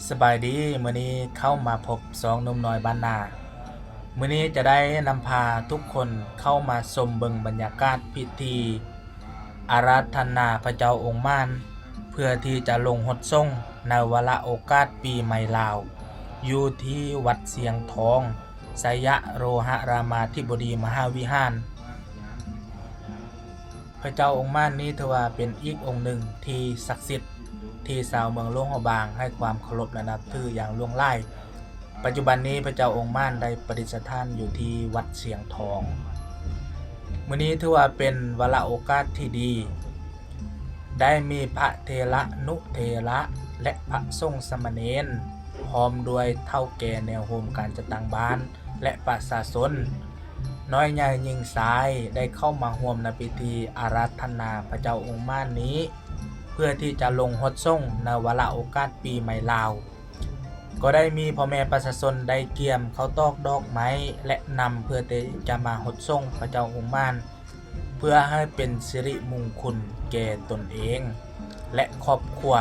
ສະບາຍດີ, ມື້ນີ້ເຂົ້າມາພົບຊ່ອງໜຸ່ມນ້ອຍບ້ານນາ. ມື້ນີ້ຈະໄດ້ນຳພາທຸກຄົນເຂົ້າມາຊົມເບິ່ງບັນຍາກາດພິທີອາລາທະນາພະເຈົ້າອົງໝານ ເພື່ອທີ່ຈະລົງຫົດສົງໃນວາລະໂອກາດປີໃໝ່ລາວ ຢູ່ທີ່ວັດຊຽງທອງ ໄຊຍະໂລຫະລາມາທິບໍດີມະຫາວິຫານ. ພະເຈົ້າອົງໝານນີ້ຖືວ່າເປັນອີກອົງໜຶ່ງທີ່ສັກສິດ ທີ່ຊາວເມືອງຫຼວງພະບາງໃຫ້ຄວາມເຄົາລົບ ແລະ ນັບຖືຢ່າງຫຼວງຫຼາຍ. ປັດຈຸບັນນີ້ພະເຈົ້າອົງໝານໄດ້ປະດິດສະຖານຢູ່ທີ່ວັດຊຽງທອງ. ມື້ນີ້ຖືວ່າເປັນວາລະໂອກາດທີ່ດີ ໄດ້ມີພະເຖລະນຸເຖລະ ແລະ ພະສົງສາມະເນນ ພ້ອມດ້ວຍເຖົ້າແກ່ແນວໂຮມການຈັດຕັ້ງບ້ານ ແລະ ປະຊາຊົນ ນ້ອຍໃຫຍ່ຍິງຊາຍ ໄດ້ເຂົ້າມາຮ່ວມໃນພິທີອາລາທະນາພະເຈົ້າອົງໝານນີ້ ເພື່ອທີ່ຈະລົງຫົດສົງໃນວາລະໂອກາດປີໃໝ່ລາວ. ກໍໄດ້ມີພໍ່ແມ່ປະຊາຊົນໄດ້ກຽມເຂົ້າຕອກດອກໄມ້ ແລະ ນ້ຳ ເພື່ອທີ່ຈະມາຫົດສົງພະເຈົ້າອົງໝານ ເພື່ອໃຫ້ເປັນສິລິມຸງຄຸນແກ່ຕົນເອງ ແລະ ຄອບຄົວ.